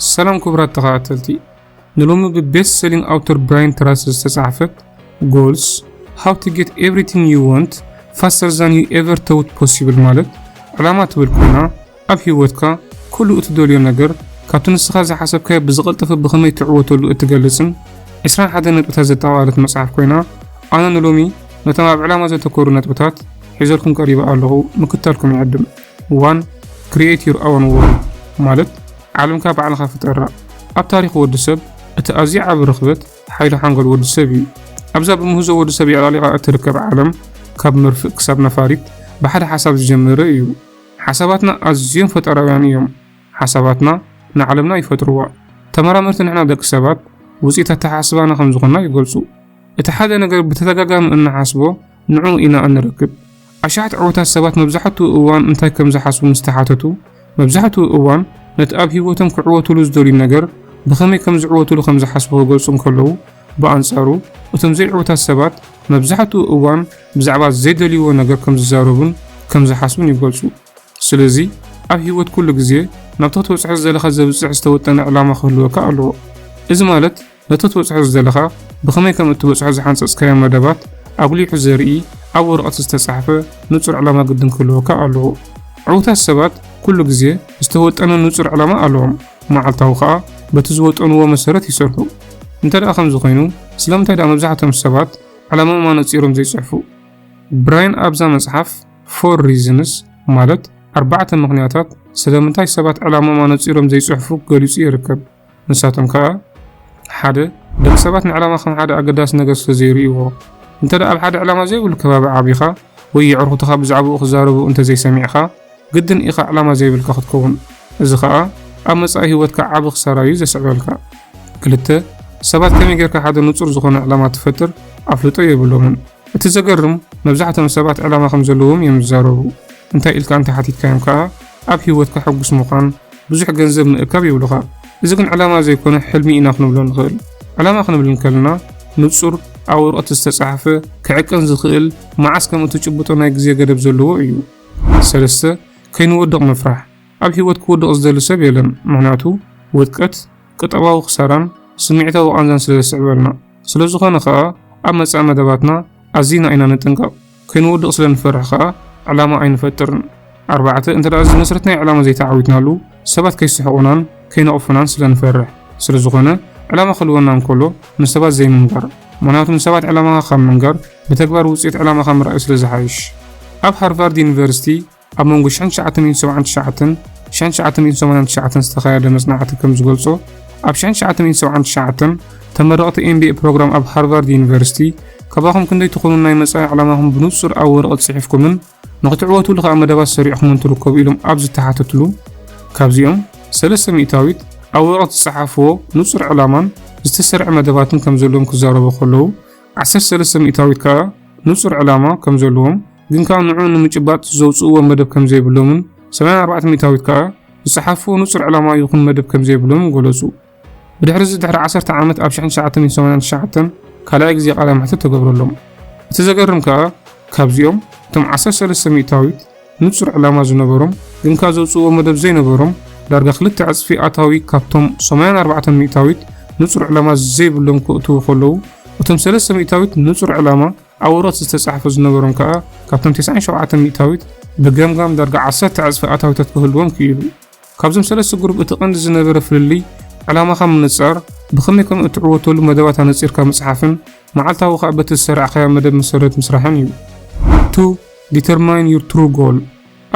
ሰላም ክቡራት ተኸታተልቲ፣ ንሎሚ ብ best selling author Brian Tracy ዝተጻሕፈት Goals: How to Get Everything You Want Faster Than You Ever Thought Possible ማለት ዕላማ ትብል ኮይና፣ ኣብ ህይወትካ ኩሉ እትደልዮ ነገር ካብቲ ንስኻ ዝሓሰብካዮ ብዝቐልጠፈ ብኸመይ ትዕወተሉ እትገልጽን ዕስራን ሓደን ነጥብታት ዘጠቓለለት መጽሓፍ ኮይና፣ ኣነ ንሎሚ ነቶም ኣብ ዕላማ ዘተኮሩ ነጥብታት ሒዘልኩም ቀሪበ ኣለኹ። ምክታልኩም ይዕድም። One: Create your own world ማለት ዓለምካ ባዕልኻ ፍጠራ። ኣብ ታሪኽ ወዲ ሰብ እቲ ኣዝዩ ዓቢ ርኽበት ሓይሊ ሓንጎል ወዲ ሰብ እዩ። ኣብዛ ብምህዞ ወዲ ሰብ የዕላሊቓ እትርከብ ዓለም፣ ካብ መርፍእ ክሳብ ነፋሪት ብሓደ ሓሳብ ዝጀመረ እዩ። ሓሳባትና ኣዝዮም ፈጠራውያን እዮም። ሓሳባትና ንዓለምና ይፈጥርዋ። ተመራመርቲ ንሕና ደቂ ሰባት ውጽኢት ኣተሓሳስባና ከም ዝኾንና ይገልጹ። እቲ ሓደ ነገር ብተደጋጋሚ እንሓስቦ ንዕኡ ኢና እንረክብ። ኣሽሓት ዕዉታት ሰባት መብዛሕትኡ እዋን እንታይ ከም ዝሓስቡ ምስ ተሓተቱ፣ መብዛሕትኡ እዋን ነቲ ኣብ ህይወቶም ክዕወትሉ ዝደልዩ ነገር ብኸመይ ከም ዝዕወትሉ ከም ዝሓስቡ ክገልጹ እንከለዉ፣ ብኣንጻሩ እቶም ዘይዕዉታት ሰባት መብዛሕትኡ እዋን ብዛዕባ ዘይደልይዎ ነገር ከም ዝዛረቡን ከም ዝሓስቡን ይገልጹ። ስለዚ ኣብ ህይወት ኩሉ ግዜ ናብቲ ክትበጽሖ ዝደለኻ ዘብጽሕ ዝተወጠነ ዕላማ ክህልወካ ኣለዎ። እዚ ማለት ነቲ ክትበጽሖ ዝደለኻ ብኸመይ ከም እትበጽሖ ዝሓንጸጽካዮ መደባት ኣጉሊሑ ዘርኢ ኣብ ወረቐት ዝተጻሕፈ ንጹር ዕላማ ግድን ክህልወካ ኣለዎ። ዕዉታት ሰባት ኩሉ ግዜ ዝተወጠነ ንጹር ዕላማ ኣለዎም። መዓልታዊ ከኣ በቲ ዝወጠንዎ መሰረት ይሰርሑ። እንተ ደኣ ከምዚ ኮይኑ፣ ስለምንታይ ደኣ መብዛሕትኦም ሰባት ዕላማኦም ኣነጺሮም ዘይጽሕፉ? ብራይን ኣብዛ መጽሓፍ ፎር ሪዝንስ ማለት ኣርባዕተ ምኽንያታት ስለምንታይ ሰባት ዕላማኦም ኣነጺሮም ዘይጽሕፉ ገሊጹ ይርከብ። ንሳቶም ከኣ፣ ሓደ፣ ደቂ ሰባት ንዕላማ ከም ሓደ ኣገዳሲ ነገር ስለ ዘይርእይዎ። እንተ ደኣ ኣብ ሓደ ዕላማ ዘይብሉ ከባቢ ዓቢኻ ወይ የዕርኹትኻ ብዛዕባኡ ክዛረቡ እንተ ዘይሰሚዕኻ፣ ግድን ኢኻ ዕላማ ዘይብልካ ክትከውን። እዚ ኸኣ ኣብ መጻኢ ህይወትካ ዓቢ ክሳራ እዩ ዘስዕበልካ። ክልተ፣ ሰባት ከመይ ጌርካ ሓደ ንጹር ዝኾነ ዕላማ ትፈጥር ኣፍልጦ የብሎምን። እቲ ዘገርም፣ መብዛሕትኦም ሰባት ዕላማ ከም ዘለዎም እዮም ዝዛረቡ። እንታይ ኢልካ እንተ ሓቲትካዮም ከኣ፣ ኣብ ህይወትካ ሕጉስ ምዃን፣ ብዙሕ ገንዘብ ምእካብ ይብሉኻ። እዚ ግን ዕላማ ዘይኮነ ሕልሚ ኢና ክንብሎ ንኽእል። ዕላማ ክንብል እንከለና፣ ንጹር፣ ኣብ ወረቐት ዝተጻሕፈ፣ ክዕቀን ዝኽእል፣ መዓስ ከም እትጭብጦ ናይ ግዜ ገደብ ዘለዎ እዩ። ሰለስተ፣ ከይንወድቕ ምፍራሕ። ኣብ ህይወት ክወድቕ ዝደሊ ሰብ የለን፣ ምኽንያቱ ውድቀት ቅጠባዊ ክሳራን ስምዒታዊ ቃንዛን ስለ ዘስዕበልና። ስለ ዝኾነ ኸኣ፣ ኣብ መጻኢ መደባትና ኣዚና ኢና ንጥንቀቕ። ከይንወድቕ ስለ ንፈርሕ ኸኣ፣ ዕላማ ኣይንፈጥርን። ኣርባዕተ፣ እንተ ደኣ ዝመስረትናዮ ዕላማ ዘይተዓዊትናሉ፣ ሰባት ከይስሕቑናን ከይነቕፉናን ስለ ንፈርሕ። ስለ ዝኾነ፣ ዕላማ ክህልወና እንከሎ፣ ንሰባት ዘይምንጋር። ምኽንያቱ ንሰባት ዕላማኻ ካብ ምንጋር፣ ብተግባር ውጽኢት ዕላማኻ ምርኣይ ስለ ዝሓይሽ። ኣብ ሃርቫርድ ዩኒቨርሲቲ፣ ኣብ መንጎ ሽሕን ትሽዓተ ሚእትን ሰብዓን ትሽዓተን ሽሕን ትሽዓተ ሚእትን ሰማንያን ትሽዓተን ዝተኻየደ መጽናዕቲ ከም ዝገልጾ፣ ኣብ ሽሕን ትሽዓተ ሚእትን ሰብዓን ትሽዓተን ተመረቕቲ ኤም ቢ ኤ ፕሮግራም ኣብ ሃርቫርድ ዩኒቨርሲቲ፣ ካባኹም ክንደይ ትኾኑ ናይ መጻኢ ዕላማኹም ብንጹር ኣብ ወረቐት ጽሒፍኩምን ንኽትዕወትሉ ከኣ መደባት ሰሪዕኹምን ትርከቡ ኢሎም ኣብ ዝተሓተትሉ፣ ካብዚኦም ሰለስተ ሚእታዊት ኣብ ወረቐት ዝጸሓፍዎ ንጹር ዕላማን ዝተሰርዐ መደባትን ከም ዘለዎም ክዛረቡ ከለዉ፣ ዓሰርተ ሰለስተ ሚእታዊት ከኣ ንጹር ዕላማ ከም ዘለዎም፣ ግን ከኣ ንዕኡ ንምጭባጥ ዘውጽእዎ መደብ ከም ዘይብሎምን፣ ሰማንያን ኣርባዕተ ሚእታዊት ከኣ ዝጸሓፍዎ ንጹር ዕላማ ይኹን መደብ ከም ዘይብሎምን ገለጹ። ብድሕሪ እዚ፣ ድሕሪ ዓሰርተ ዓመት፣ ኣብ ሽሕን ትሽዓተ ሚእትን ሰማንያን ትሽዓተን ካልኣይ ግዜ ቃለ መሕትት ተገብረሎም። እቲ ዘገርም ከኣ፣ ካብዚኦም እቶም ዓሰርተ ሰለስተ ሚእታዊት ንጹር ዕላማ ዝነበሮም፣ ግን ከኣ ዘውጽእዎ መደብ ዘይነበሮም፣ ዳርጋ ክልተ ዕጽፊ ኣታዊ ካብቶም ሰማንያን ኣርባዕተን ሚእታዊት ንጹር ዕላማ ዘይብሎም ከእትዉ ከለዉ፣ እቶም ሰለስተ ሚእታዊት ንጹር ዕላማ ኣብ ወረቐት ዝተጻሕፈ ዝነበሮም ከኣ፣ ካብቶም ተስዓን ሸውዓተን ሚእታዊት ብገምጋም ዳርጋ ዓሰርተ ዕጽፊ ኣታዊታት ክህልዎም ክኢሉ። ካብዞም ሰለስተ ግሩፕ እቲ ቀንዲ ዝነበረ ፍልልይ፣ ዕላማኻ ምንጻር፣ ብኸመይ ከም እትዕወተሉ መደባት ኣነጺርካ ምጽሓፍን፣ መዓልታዊ ከኣ በቲ ዝሰራዕካዮ መደብ መሰረት ምስራሕን እዩ። ቱ፣ Determine your true goal።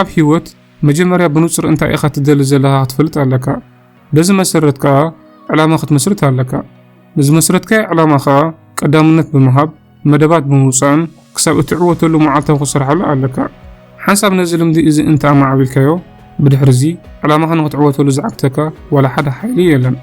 ኣብ ህይወት መጀመርያ ብንጹር እንታይ ኢኻ ትደሊ ዘለኻ ክትፈልጥ ኣለካ። በዚ መሰረት ከኣ ዕላማ ክትመስርት ኣለካ። ንዝመስረትካዮ ዕላማ ከኣ ቀዳምነት ብምሃብ፣ መደባት ብምውጻእን ክሳብ እትዕወተሉ መዓልታዊ ክትሰርሓሉ ኣለካ። ሓንሳብ ነዚ ልምዲ እዚ እንተ ኣማዕቢልካዮ፣ ብድሕርዚ ዕላማኻ ንኽትዕወተሉ ዝዓግተካ ዋላ ሓደ ሓይሊ የለን።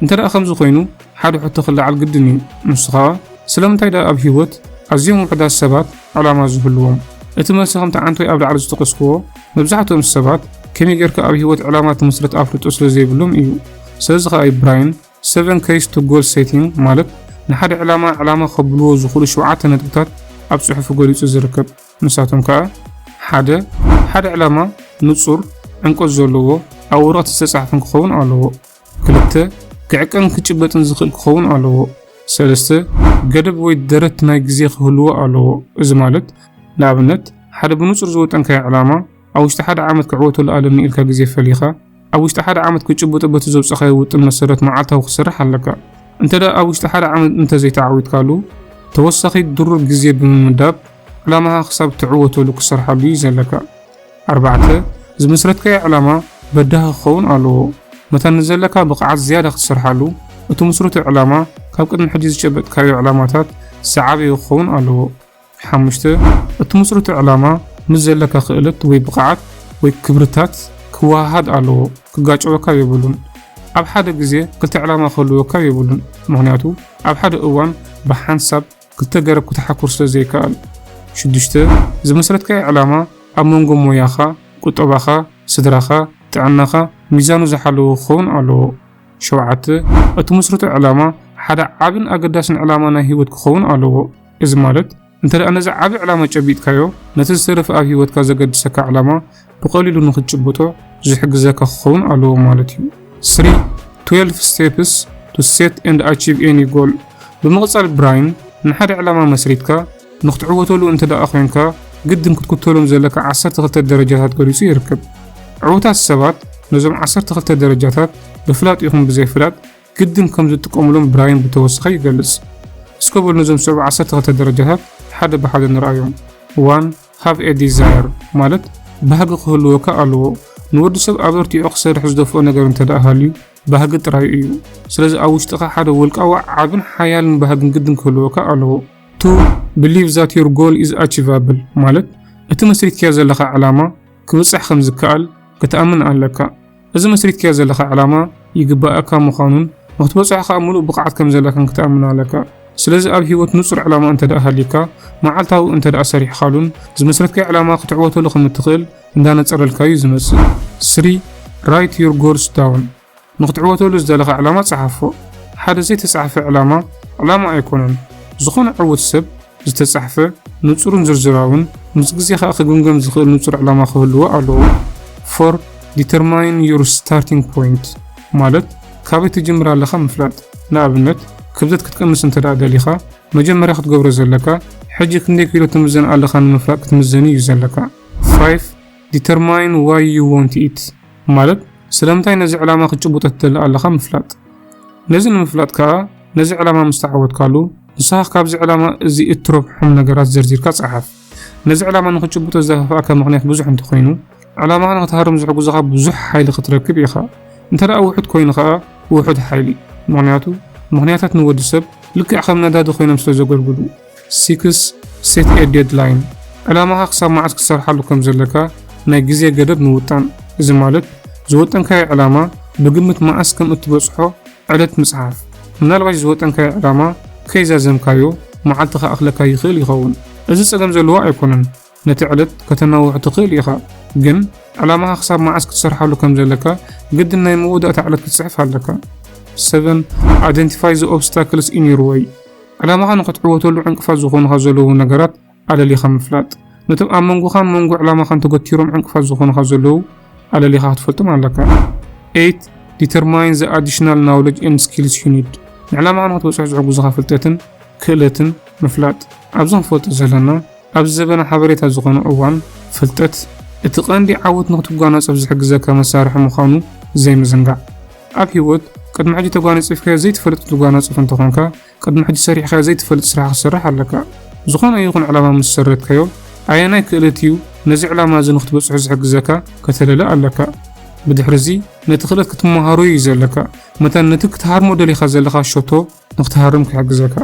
እንተ ደኣ ከምዚ ኮይኑ፣ ሓደ ሕቶ ክለዓል ግድን እዩ። ንሱ ኸኣ፣ ስለምንታይ ደኣ ኣብ ህይወት ኣዝዮም ውሑዳት ሰባት ዕላማ ዝህልዎም? እቲ መልሲ ከምቲ ዓንቶይ ኣብ ላዕሊ ዝጠቐስክዎ፣ መብዛሕትኦም ሰባት ከመይ ጌርካ ኣብ ህይወት ዕላማ ትምስርት ኣፍልጦ ስለ ዘይብሎም እዩ። ስለዚ ኸኣ እዩ ብራይን፣ Seven Keys to Goal Setting ማለት ንሓደ ዕላማ ዕላማ ከብልዎ ዝኽእሉ ሸውዓተ ነጥብታት ኣብ ጽሑፉ ገሊጹ ዝርከብ። ንሳቶም ከኣ፣ ሓደ፣ ሓደ ዕላማ ንጹር፣ ዕምቆት ዘለዎ፣ ኣብ ወረቐት ዝተጻሕፈን ክኸውን ኣለዎ። ክልተ፣ ክዕቀን ክጭበጥን ዝኽእል ክኸውን ኣለዎ። ሰለስተ፣ ገደብ ወይ ደረት ናይ ግዜ ክህልዎ ኣለዎ። እዚ ማለት ንኣብነት ሓደ ብንጹር ዝወጠንካዮ ዕላማ ኣብ ውሽጢ ሓደ ዓመት ክዕወተሉ ኣለኒ ኢልካ ግዜ ፈሊኻ ኣብ ውሽጢ ሓደ ዓመት ክጭብጦ በቲ ዘውጻኻዮ ውጥን መሰረት መዓልታዊ ክትሰርሕ ኣለካ። እንተ ደኣ ኣብ ውሽጢ ሓደ ዓመት እንተ ዘይተዓዊትካሉ ተወሳኺ ድሩር ግዜ ብምምዳብ ዕላማኻ ክሳብ ትዕወተሉ ክትሰርሓሉ እዩ ዘለካ። ኣርባዕተ፣ ዝመስረትካዮ ዕላማ በዳሂ ክኸውን ኣለዎ። መታን ንዘለካ ብቕዓት ዝያዳ ክትሰርሓሉ እቲ ምስሩቱ ዕላማ ካብ ቅድሚ ሕጂ ዝጨበጥካዮ ዕላማታት ዝዓበየ ክኸውን ኣለዎ። ሓሙሽተ፣ እቲ ምስሩቱ ዕላማ ምስ ዘለካ ክእለት ወይ ብቕዓት ወይ ክብርታት ክወሃሃድ ኣለዎ። ክጋጨወካ የብሉን። ኣብ ሓደ ግዜ ክልተ ዕላማ ክህልወካ የብሉን። ምኽንያቱ ኣብ ሓደ እዋን ብሓንሳብ ክልተ ገረብ ክትሓኩር ስለ ዘይከኣል። ሽዱሽተ፣ ዝመስረትካዮ ዕላማ ኣብ መንጎ ሞያኻ፣ ቁጠባኻ፣ ስድራኻ፣ ጥዕናኻ ሚዛኑ ዝሓለወ ክኸውን ኣለዎ። ሸውዓተ፣ እቲ ምስሩቱ ዕላማ ሓደ ዓብን ኣገዳስን ዕላማ ናይ ህይወት ክኸውን ኣለዎ። እዚ ማለት እንተ ደኣ ነዚ ዓቢ ዕላማ ጨቢጥካዮ፣ ነቲ ዝተረፈ ኣብ ህይወትካ ዘገድሰካ ዕላማ ብቐሊሉ ንኽትጭብጦ ዝሕግዘካ ክኸውን ኣለዎ ማለት እዩ። Three፣ twelve steps to set and achieve any goal። ብምቕጻል ብራይን ንሓደ ዕላማ መስሪትካ ንኽትዕወተሉ እንተ ደኣ ኾይንካ ግድን ክትክተሎም ዘለካ ዓሰርተ ክልተ ደረጃታት ገሊጹ ይርከብ። ዕዉታት ሰባት ነዞም ዓሰርተ ክልተ ደረጃታት ብፍላጥ ይኹን ብዘይፍላጥ ግድን ከም ዝጥቀሙሎም ብራይን ብተወሳኺ ይገልጽ። እስከ በሉ ነዞም ዝስዕቡ ዓሰርተ ክልተ ደረጃታት ሓደ ብሓደ ንርኣዮም። One፣ have a desire ማለት ባህጊ ክህልወካ ኣለዎ። ንወዲ ሰብ ኣበርቲዑ ክሰርሕ ዝደፍኦ ነገር እንተ ደኣ ሃልዩ ባህጊ ጥራይ እዩ። ስለዚ ኣብ ውሽጥኻ ሓደ ውልቃዊ ዓብን ሓያልን ባህግን ግድን ክህልወካ ኣለዎ። Two፣ believe that your goal is achievable ማለት እቲ መስሪትካዮ ዘለኻ ዕላማ ክብጻሕ ከም ዝከኣል ክትኣምን ኣለካ። እዚ መስሪትካዮ ዘለኻ ዕላማ ይግባኣካ ምዃኑን ንኽትበጽሖ ከኣ ምሉእ ብቕዓት ከም ዘለካን ክትኣምን ኣለካ። ስለዚ ኣብ ህይወት ንጹር ዕላማ እንተ ደኣ ሃልዩካ፣ መዓልታዊ እንተ ደኣ ሰሪሕኻሉን ዝመስረትካዮ ዕላማ ክትዕወተሉ ከም እትኽእል እንዳነጸረልካ እዩ ዝመጽእ። Three፣ write your goals down። ንኽትዕወተሉ ዝደለኻ ዕላማ ጸሓፎ። ሓደ ዘይተጻሕፈ ዕላማ፣ ዕላማ ኣይኮነን። ዝኾነ ዕዉት ሰብ ዝተጻሕፈ፣ ንጹርን ዝርዝራውን፣ ምስ ግዜ ከኣ ክግምገም ዝኽእል ንጹር ዕላማ ክህልዎ ኣለዎ። Four፣ determine your starting point ማለት ካበይ ትጅምር ኣለኻ ምፍላጥ። ንኣብነት፣ ክብደት ክትቅንስ እንተ ደኣ ደሊኻ፣ መጀመርያ ክትገብሮ ዘለካ፣ ሕጂ ክንደይ ኪሎ ትምዘን ኣለኻ ንምፍላጥ ክትምዘን እዩ ዘለካ። Five፣ determine why you want it ማለት ስለምንታይ ነዚ ዕላማ ክትጭብጦ ትደሊ ኣለኻ ምፍላጥ። ነዚ ንምፍላጥ ከኣ፣ ነዚ ዕላማ ምስ ተዓወትካሉ፣ ንስኻ ካብዚ ዕላማ እዚ እትረብሖም ነገራት ዘርዚርካ ጸሓፍ። ነዚ ዕላማ ንኽትጭብጦ ዝደፋፍኣካ ምኽንያት ብዙሕ እንተኾይኑ፣ ዕላማኻ ንኽትሃርም ዝሕግዙኻ ብዙሕ ሓይሊ ክትረክብ ኢኻ። እንተ ደኣ ውሑድ ኮይኑ ኸኣ፣ ውሑድ ሓይሊ። ምኽንያቱ፣ ምኽንያታት ንወዲ ሰብ ልክዕ ከም ነዳዲ ኮይኖም ስለ ዘገልግሉ። Six፣ set a deadline። ዕላማኻ ክሳብ መዓስ ክትሰርሓሉ ከም ዘለካ ናይ ግዜ ገደብ ምውጣን። እዚ ማለት ዝወጠንካዮ ዕላማ ብግምት መዓስ ከም እትበጽሖ ዕለት ምጽሓፍ። ምናልባሽ ዝወጠንካዮ ዕላማ ከይዛዘምካዮ መዓልቲ ክኣኽለካ ይኽእል ይኸውን። እዚ ጸገም ዘለዎ ኣይኮነን። ነቲ ዕለት ከተናውሖ ትኽእል ኢኻ፣ ግን ዕላማኻ ክሳብ መዓስ ክትሰርሓሉ ከም ዘለካ ግድን ናይ መወዳእታ ዕለት ክትጽሕፍ ኣለካ። Seven፣ identify the obstacles in your way። ዕላማኻ ንኽትዕወተሉ ዕንቅፋት ዝኾኑኻ ዘለዉ ነገራት ኣለሊኻ ምፍላጥ። ነቶም ኣብ መንጎኻን መንጎ ዕላማኻን ተገቲሮም ዕንቅፋት ዝኾኑኻ ዘለዉ ኣለሊኻ ክትፈልጦም ኣለካ። Eight፣ determine the additional knowledge and skills you need። ንዕላማኻ ንኽትበጽሖ ዝሕግዙኻ ፍልጠትን ክእለትን ምፍላጥ። ኣብዚ ክንፈልጦ ዘለና፣ ኣብዚ ዘበነ ሓበሬታ ዝኾነ እዋን፣ ፍልጠት እቲ ቀንዲ ዓወት ንኽትጓናጸፍ ዝሕግዘካ መሳርሒ ምዃኑ ዘይምዝንጋዕ። ኣብ ህይወት፣ ቅድሚ ሕጂ ተጓኒጺፍካዮ ዘይትፈልጥ ክትጓናጸፍ እንተኾንካ፣ ቅድሚ ሕጂ ሰሪሕካዮ ዘይትፈልጥ ስራሕ ክትሰርሕ ኣለካ። ዝኾነ ይኹን ዕላማ ምስ ሰረትካዮ፣ ኣየናይ ክእለት እዩ ነዚ ዕላማ እዚ ንኽትበጽሖ ዝሕግዘካ ከተለለ ኣለካ። ብድሕርዚ፣ ነቲ ክእለት ክትመሃሮ እዩ ዘለካ። መታን ነቲ ክትሃርሞ ደሊኻ ዘለኻ ሸቶ ንኽትሃርም ክሕግዘካ።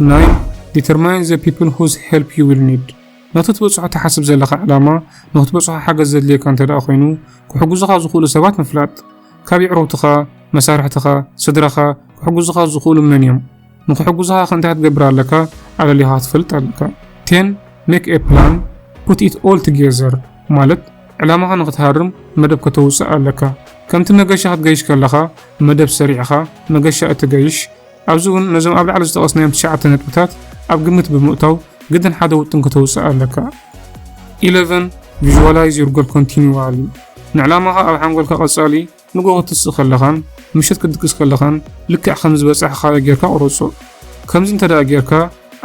Nine፣ determine the people whose help you will need። ነቲ ትበጽሖ ትሓስብ ዘለኻ ዕላማ ንኽትበጽሖ ሓገዝ ዘድልየካ እንተ ደኣ ኮይኑ፣ ክሕግዙኻ ዝኽእሉ ሰባት ምፍላጥ። ካብ የዕሩኽትኻ፣ መሳርሕትኻ፣ ስድራኻ ክሕግዙኻ ዝኽእሉ መን እዮም? ንኽሕግዙኻ ከ እንታይ ክትገብር ኣለካ? ኣለሊኻ ክትፈልጥ ኣለካ። Ten፣ make a plan፣ put it all together ማለት ዕላማኻ ንኽትሃርም መደብ ከተውጽእ ኣለካ። ከምቲ መገሻ ክትገይሽ ከለኻ መደብ ሰሪዕኻ መገሻ እትገይሽ፣ ኣብዚ እውን ነዞም ኣብ ላዕሊ ዝጠቐስናዮም ትሽዓተ ነጥብታት ኣብ ግምት ብምእታው ግድን ሓደ ውጥን ከተውጽእ ኣለካ። Eleven፣ visualize your goal continually። ንዕላማኻ ኣብ ሓንጎልካ ቀጻሊ ንግሆ ክትስእ ከለኻን ምሸት ክትድቅስ ከለኻን ልክዕ ከም ዝበጻሕኻ ጌርካ ቁረጾ። ከምዚ እንተ ደኣ ጌርካ፣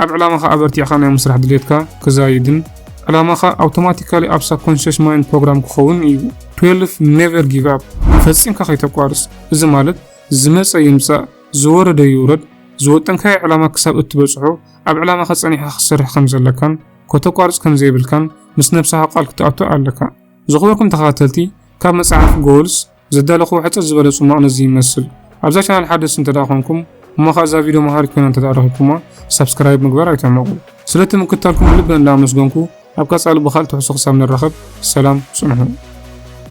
ኣብ ዕላማኻ ኣበርቲዕካ ናይ ምስራሕ ድሌትካ ክዛይድን ዕላማኻ ኣውቶማቲካሊ ኣብ ሳብኮንሽስ ማይንድ ፕሮግራም ክኸውን እዩ። ትዌልፍ፣ ኔቨር ጊቭ ኣፕ፣ ፈጺምካ ከይተቋርጽ። እዚ ማለት ዝመጸ ይምጻእ፣ ዝወረደ ይውረድ፣ ዝወጠንካዮ ዕላማ ክሳብ እትበጽሖ ኣብ ዕላማኻ ጸኒሕካ ክትሰርሕ ከም ዘለካን ከተቋርጽ ከም ዘይብልካን ምስ ነብስኻ ቃል ክትኣቱ ኣለካ። ዝኽበርኩም ተኸታተልቲ፣ ካብ መጽሓፍ ጎልስ ዘዳለኹዎ ሕጽር ዝበለ ጽሟቕ ነዚ ይመስል። ኣብዛ ቻናል ሓደስቲ እንተ ደኣ ኾንኩም፣ እሞ ኸኣ እዛ ቪድዮ መሃሪት ኮይና እንተ ደኣ ረኺብኩማ፣ ሳብስክራይብ ምግባር ኣይትሕመቑ። ስለቲ ምክታልኩም ብልቢ እንዳኣመስገንኩ፣ ኣብ ቀጻሊ ብኻልእ ትሕዝቶ ክሳብ ንራኸብ፣ ሰላም ጽንሑ።